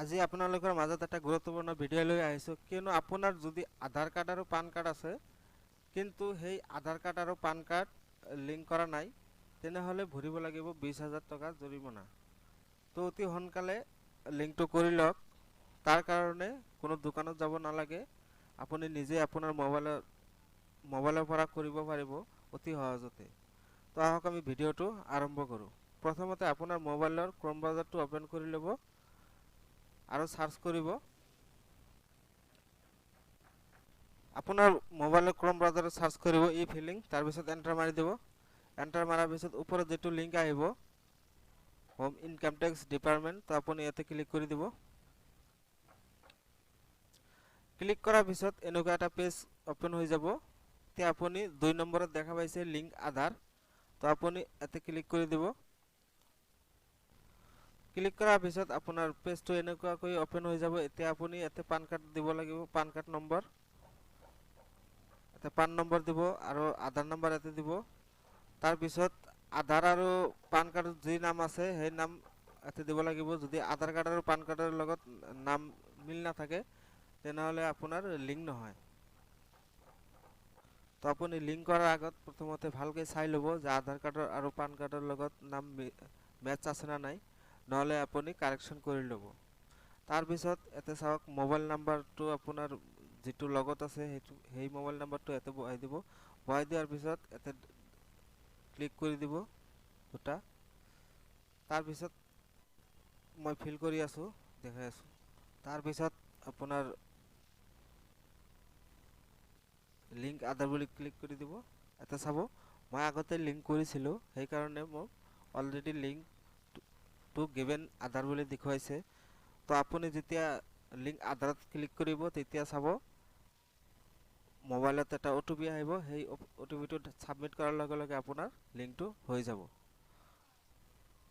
আজি আপোনালোকৰ মাজত এটা গুৰুত্বপূৰ্ণ ভিডিঅ' লৈ আহিছোঁ। কিয়নো আপোনাৰ যদি আধাৰ কাৰ্ড আৰু পান কাৰ্ড আছে, কিন্তু সেই আধাৰ কাৰ্ড আৰু পান কাৰ্ড লিংক কৰা নাই, তেনেহ'লে ভৰিব লাগিব 20,000 টকা জৰিমনা। তো অতি সোনকালে লিংকটো কৰি লওক। তাৰ কাৰণে কোনো দোকানত যাব নালাগে, আপুনি নিজে আপোনাৰ মোবাইলৰ পৰা কৰিব পাৰিব অতি সহজতে। তো আহক আমি ভিডিঅ'টো আৰম্ভ কৰোঁ। প্ৰথমতে আপোনাৰ মোবাইলৰ ক্ৰম ব্ৰাউজাৰটো অ'পেন কৰি ল'ব আৰু চাৰ্চ কৰিব। আপোনাৰ মোবাইলৰ ক্ৰম ব্ৰাউজাৰত চাৰ্চ কৰিব ই ফিলিং, তাৰপিছত এণ্টাৰ মাৰি দিব। এণ্টাৰ মাৰাৰ পিছত ওপৰত যিটো লিংক আহিব হোম ইনকাম টেক্স ডিপাৰ্টমেণ্ট, তো আপুনি ইয়াতে ক্লিক কৰি দিব। ক্লিক কৰাৰ পিছত এনেকুৱা এটা পেজ অ'পেন হৈ যাব। এতিয়া আপুনি 2 নম্বৰত দেখা পাইছে লিংক আধাৰ, তো আপুনি ইয়াতে ক্লিক কৰি দিব। ক্লিক কৰাৰ পিছত আপোনাৰ পেজটো এনেকুৱাকৈ অ'পেন হৈ যাব। এতিয়া আপুনি ইয়াতে পান কাৰ্ড দিব লাগিব, পান কাৰ্ড নম্বৰ, ইয়াতে পান নম্বৰ দিব আৰু আধাৰ নম্বৰ ইয়াতে দিব। তাৰপিছত আধাৰ আৰু পান কাৰ্ডত যি নাম আছে সেই নাম ইয়াতে দিব লাগিব। যদি আধাৰ কাৰ্ড আৰু পান কাৰ্ডৰ লগত নাম মিল নাথাকে তেনেহ'লে আপোনাৰ লিংক নহয়। তো আপুনি লিংক কৰাৰ আগত প্ৰথমতে ভালকৈ চাই ল'ব যে আধাৰ কাৰ্ডৰ আৰু পান কাৰ্ডৰ লগত নাম মেটচ আছে নে নাই, নহ'লে আপুনি কাৰেকশ্যন কৰি ল'ব। তাৰপিছত ইয়াতে চাওক মোবাইল নাম্বাৰটো আপোনাৰ যিটো লগত আছে সেই মোবাইল নাম্বাৰটো ইয়াতে বহাই দিব। বহাই দিয়াৰ পিছত ইয়াতে ক্লিক কৰি দিব দুটা। তাৰপিছত মই ফিল কৰি আছোঁ, দেখাই আছোঁ। তাৰপিছত আপোনাৰ লিংক আধাৰ বুলি ক্লিক কৰি দিব। এটা চাব মই আগতে লিংক কৰিছিলোঁ, সেইকাৰণে মোক অলৰেডি লিংক টু গিভেন আধাৰ বুলি দেখুৱাইছে। তো আপুনি যেতিয়া লিংক আধাৰত ক্লিক কৰিব তেতিয়া চাব মোবাইলত এটা অ' টি পি আহিব। সেই অ' টি পিটো ছাবমিট কৰাৰ লগে লগে আপোনাৰ লিংকটো হৈ যাব।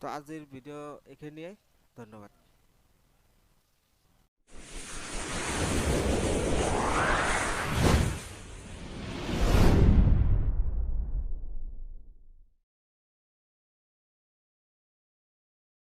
তো আজিৰ ভিডিঅ' এইখিনিয়ে, ধন্যবাদ।